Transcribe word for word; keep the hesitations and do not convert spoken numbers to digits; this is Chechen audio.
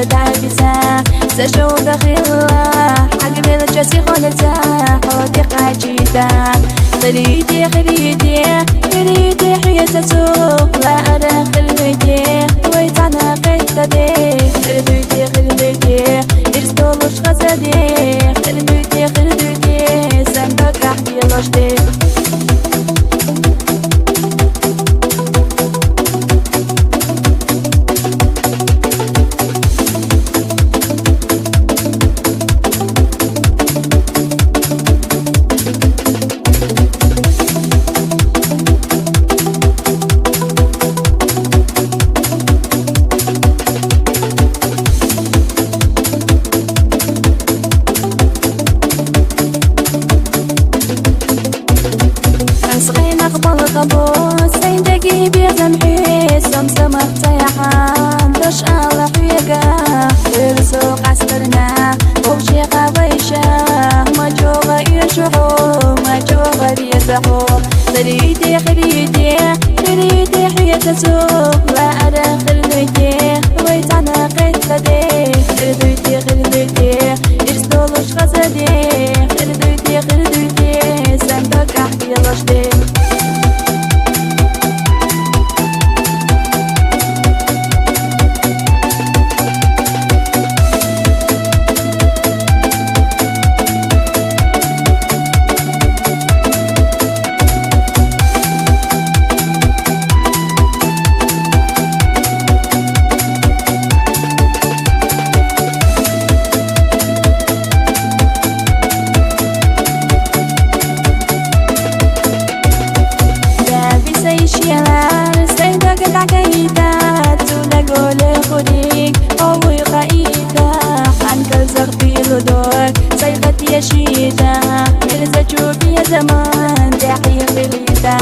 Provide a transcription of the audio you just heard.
تعبسة، سجو دخيلة، عقبال جاسي خلتا، حوتي قاجيتا. خليتي، خليتي، خليتي حياة سوق، لا أنا خليتي، ويتانا قيتتي. خليتي، خليتي، إرستولوش غزدي. خليتي، خليتي، سندك أحكي لوشتي. صغينا قبل قبوس، سين دقي بيزم حيس، سم سم اختيحان، دش على حيقا، السوق عسكرنا، وشي قبيشة، ما جوغ يشحو، ما جوغ يزحو. خريدي، خريدي، خريدي، حياة سوق، لا أنا خليتي، ويتعنا قيت خدي. خريدي، خريدي، إرسلوش غزدي. خريدي، خريدي، صندوق أحكي لوشتي. دابي سيشيلار، سيدك العقيدات، ولا قول خديك، أو يقايدة، عن كل زغبي لدور، سيغت يشيدة، ملزة شوفي يا زمان، تحيي خليدة.